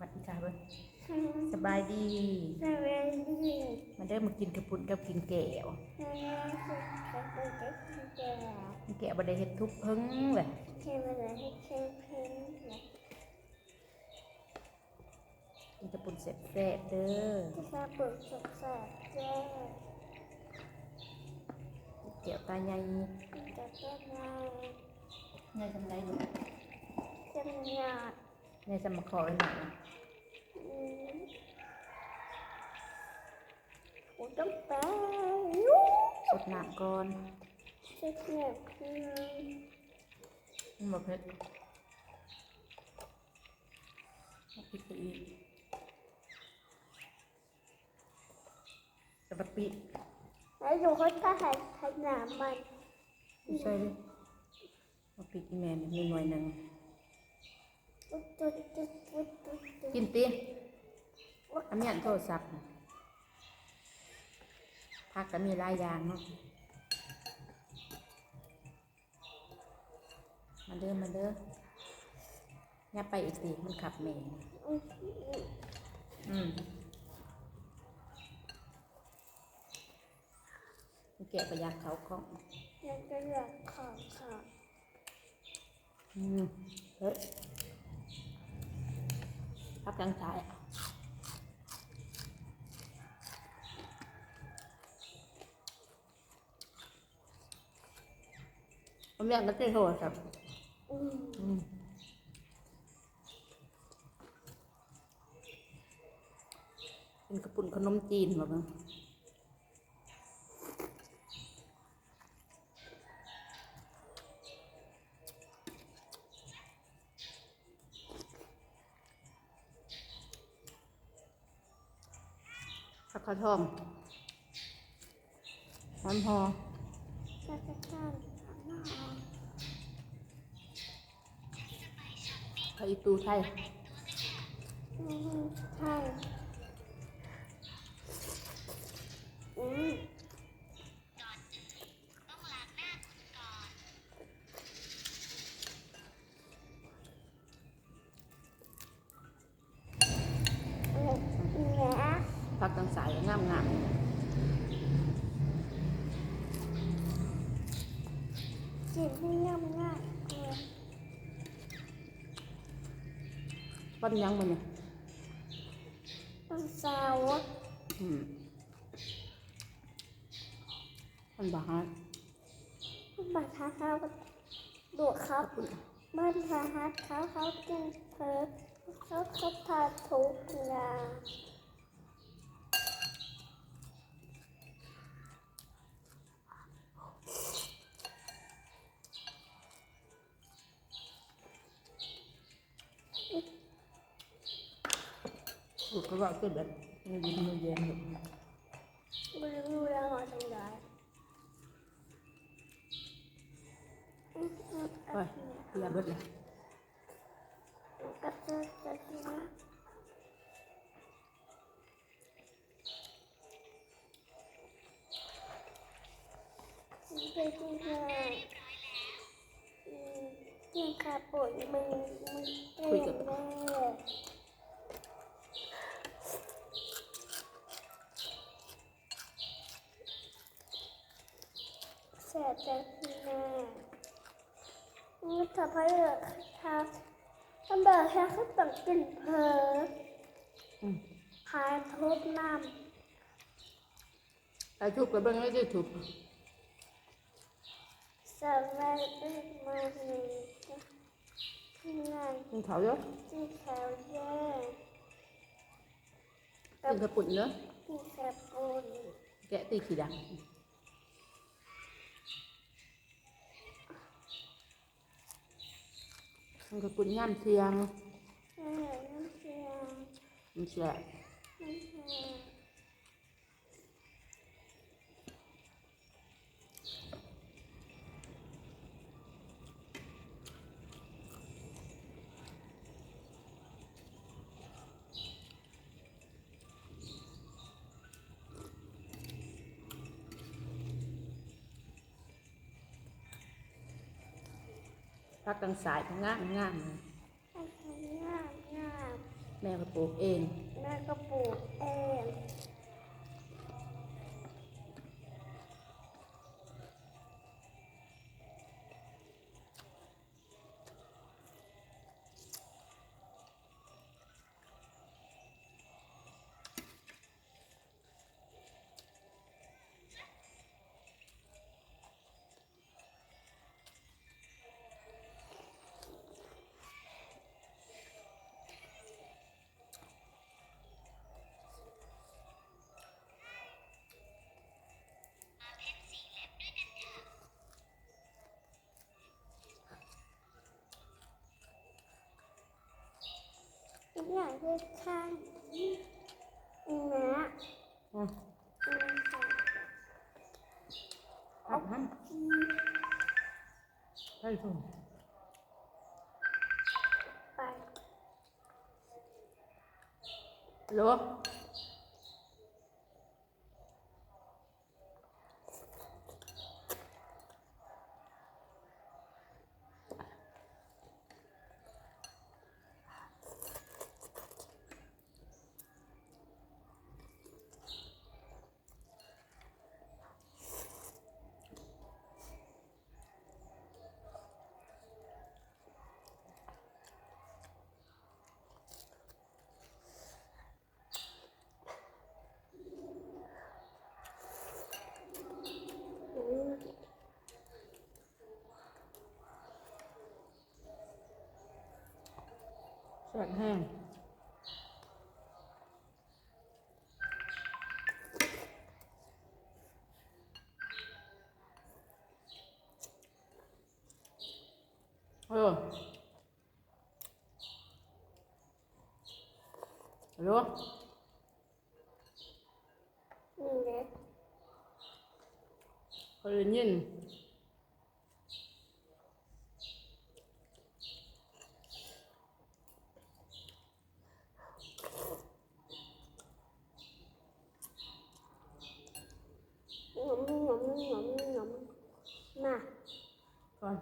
ສະບາຍດີ ສະບາຍດີ ສະບາຍດີ ມາເດີ ມາກິນເຂົ້າປຸ້ນກັບກິນແກວ ມາກິນເຂົ້າປຸ້ນກັບກິນແກວ ແກວບໍ່ໄດ້ເຮັດທຸກເພິ່ງເລີຍ ແກວບໍ່ໄດ້ເຮັດທຸກເພິ່ງເລີຍ ກິນເຂົ້າປຸ້ນແຊບໆເດີ ກິນເຂົ້າປຸ້ນແຊບໆເດີ ແກວຕາໃຫຍ່ ແກວຕາໃຫຍ່ ໃຫຍ່ສ່ຳໃດລູກ ສ່ຳຍອດ ໃຫຍ່ສ່ຳໝາກຄໍ້ນ້ອຍໆ ອືມ ໂອ້ ຕ້ອງແປງ ສົດນ້ຳກ່ອນ ສົດນ້ຳກ່ອນ ມັນບໍ່ເຜັດ ເອົາພິກໄປອີກ ກະປະປິ ແລ້ວຢູ່ຄົນກໍໃຫ້ຂະໜາມມັນ ໃສ່ເລີຍ ເອົາພິກອີ່ແມ່ນີ້ໜ່ວຍໜຶ່ງ ກິນຕິ ອາມຽນໂທລະສັບ ຜັກກໍມີຫຼາຍຢ່າງເນາະ. ມາເດີ ມາເດີ ຢ່າໄປອີກຕິ ມັນຂັບແມ່ ອືມ ແກວກໍຢາກເຂົ້າກ້ອງ ແກວກໍຢາກເຂົ້າກ້ອງ ອືມ ເອີ ພັກທາງຊ້າຍ. ອາມຽນກໍຕິດໂທລະສັບ ອືມ ອືມ ກິນເຂົ້າປຸ້ນຂະໜົມຈີນ ວ່າຊັ້ນ. ຜັກຂາວທອງ ຫອມຫໍ່ ຜັກຂາວທອງ ຫອມຫໍ່ ຜັກອີ່ຕູໄທ ອີ່ຕູໄທ ອືມ. ຜັກທາງຊ້າຍງາມໆ ກິນໃຫ້ງາມໆ ວັນຫຍັງມື້ນີ້? ວັນເສົາ ອືມ. ມັນບໍ່ຮັກ ມັນບໍ່ຮັກເຮົາ ບໍ່ເຂົາ ມັນບໍ່ຮັກເຮົາ ເຮົາຈຶ່ງເຜີ ເຮົາກໍພາທຸກຢ່າງ ລູກກໍເວົ້າຄືແບບມື້ເຢັນມື້ເຢັນ ບໍ່ຮູ້ວ່າເວົ້າຈັ່ງໃດ ໂອ້ຍ ເບຍເບິດແລ້ວ ກັບເຈົ້າ ເຈົ້າຊິມາ ເປັນຈັ່ງໃດ ອືມ ກິນເຂົ້າປຸ້ນມື້ ມື້ເຊົ້ນເດີ ແຊບແທ້ພີ່ນ້ອງ ອືມ ຖ້າໃຜເລີກ ຖ້າ ຖ້າເລີກ ຖ້າຄືຕ້ອງກິນເຜີ ອືມ ຂາຍທຸບນຳ. ໄປທຸບກໍເບິ່ງໃນຢູທູບ ສະບາຍດີມາກເລີຍ ກິນເຂົ້າເດີ ກິນເຂົ້າເດີ ກິນເຂົ້າປຸ້ນເດີ ກິນເຂົ້າປຸ້ນ ແກະຕີຂີ້ດັງ. ມັນກໍກິນຍາມທ່ຽງ ເອີ ຍາມທ່ຽງ ມັນແຊບ ມັນແຊບ. ຜັກທາງຊ້າຍກໍງາມໆ ຜັກທາງຊ້າຍງາມໆ. ແມ່ກໍປູກເອງ ແມ່ກໍປູກເອງ. ອີກຢ່າງຄືຂ້າງນີ້ນະ ອືມ ອືມ ອືມ ໄປພຸ້ນ ໄປ ໂລ. ແຊບແຮງ ເອີ. ໂລ ນີ້ເດ້ ຂ້ອຍໄດ້ຍິນ ງຳ ງຳ ງຳ ງຳ ມາ ກ່ອນ.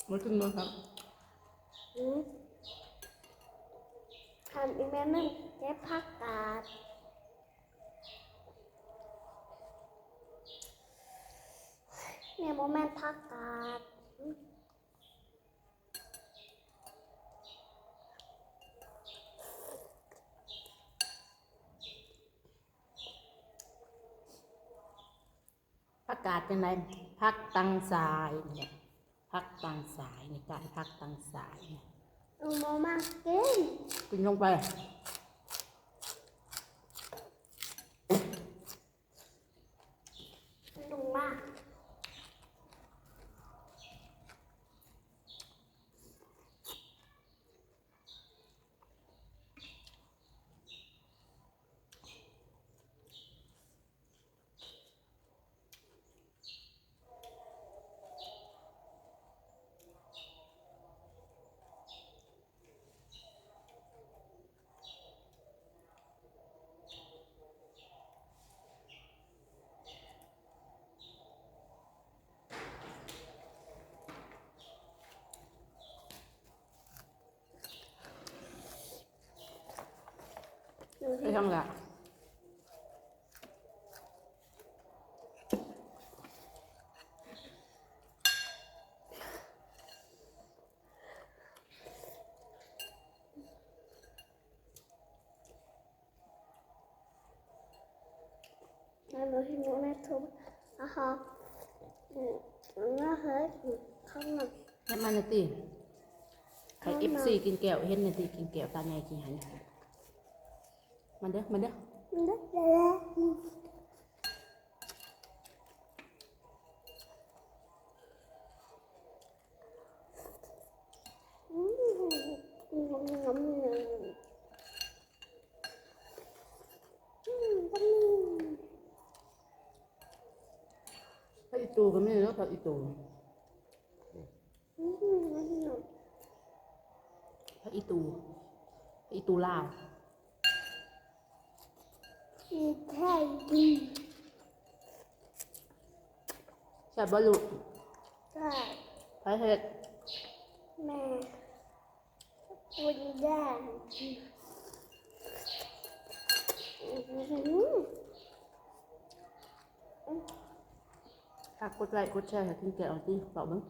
ບໍ່ກິນບໍ່ຄັບ ອືມ ຄັນອີກແມ່ໜຶ່ງເກັບຜັກກາດ ນີ້ບໍ່ແມ່ນຜັກກາດ. ຜັກກາດຈັ່ງໃດ? ຜັກຕັງສາຍນີ້ແຫຼະ ຜັກຕັງສາຍນີ້ ການຜັກຕັງສາຍນີ້ ເອົາມາ ມາກິນ ກິນລົງໄປ. ລົງມາ. ໄປທາງລະ. ແລ້ວໜູເຫັນຢູ່ໃນທູບ ອາຮະ ອືມ ມາເຮີ້ຍ ອືມ ເຂົ້າມາ ແຍບມາໜ່ອຍຕິ ໃຫ້ເອັຟຊີກິນແກ້ວ ເຫັນໜ່ອຍຕິ ກິນແກ້ວຕາໃຫຍ່ກິນຫັ້ນ ມາເດີ ມາເດີ ມາເດີ. ອືມ. ຜັກອີຕູກໍມີເນາະ ຜັກອີຕູ ຜັກອີຕູ ຜັກອີຕູລາວ ແຊບບໍ່ລູກ? ແຊບ. ໃຜເຮັດ? ແມ່. ຝາກກົດໄລ້ກົດແຊໃຫ້ກິນແກງເອົາຕິ ບອກເບິ່ງ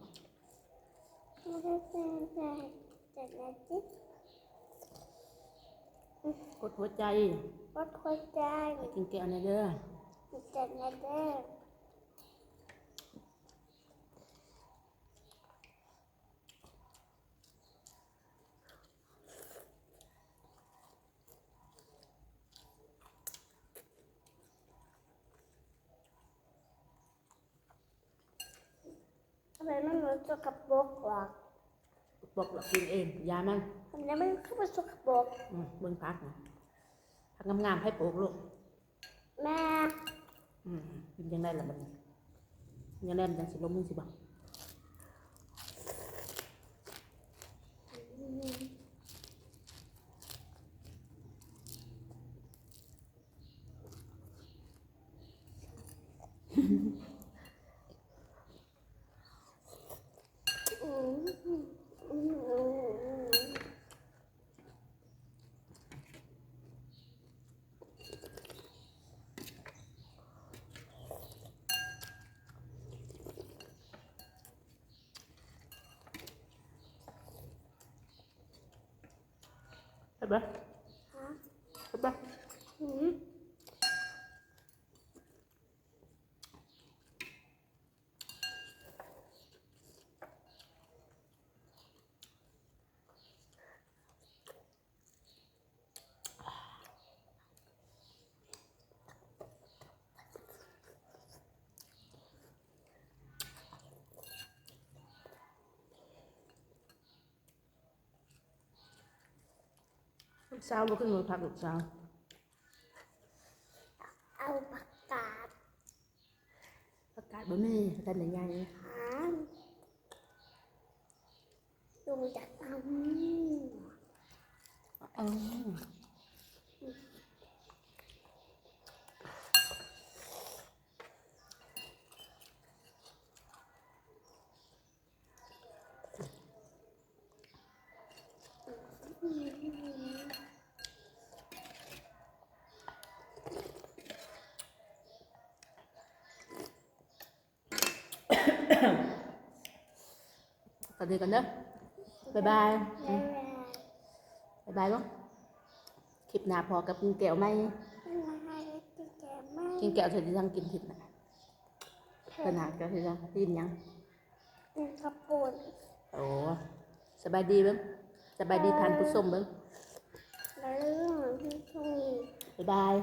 ກົດຫົວໃຈ ກົດຫົວໃຈ ໃຫ້ກິນແກງແດ່ເດີ ກິນແກງແດ່ເດີ. ທຳໄມມັນບໍ່ສົກກະປົກວະ? ປົກລະກິນເອງ ຢ່າມັນ. ທຳໄມມັນຄືບໍ່ສົກກະປົກ? ອືມ ເບິ່ງຜັກນະ ຜັກງາມໆ ໃຜປູກລູກ? ແມ່. ອືມ ເປັນຈັ່ງໃດລະບັດນີ້? ຍັງແນມຈັ່ງຊິລົງມືຊິບໍ່? ເຫັນບໍ່? ຮະ? ເຫັນບໍ່? ຫືມ. ລູກສາວບໍ່ຂຶ້ນມາພັກ ລູກສາວ ເອົາຜັກກາດ. ຜັກກາດບໍ່ມີ ຜັກກາດໃຫຍ່ໆ ຫາ ລຸງຈະເອົາ ເອົາ. ສະບາຍດີກ່ອນເດີ ບາຍບາຍ ບາຍບາຍ ບາຍບາຍເນາະ ຄລິບໜ້າພໍ້ກັບກິນແກວໃໝ່ ກິນແກວໃໝ່ ກິນແກວເທື່ອທີ່ທາງກິນທິບນະ ເພິ່ນຫາເຈົ້າເຮັດຫຍັງ ກິນຫຍັງ? ກິນເຂົ້າປຸ້ນ. ໂອ້ ສະບາຍດີເບິ່ງ ສະບາຍດີທ່ານຜູ້ຊົມເບິ່ງ ບາຍບາຍ.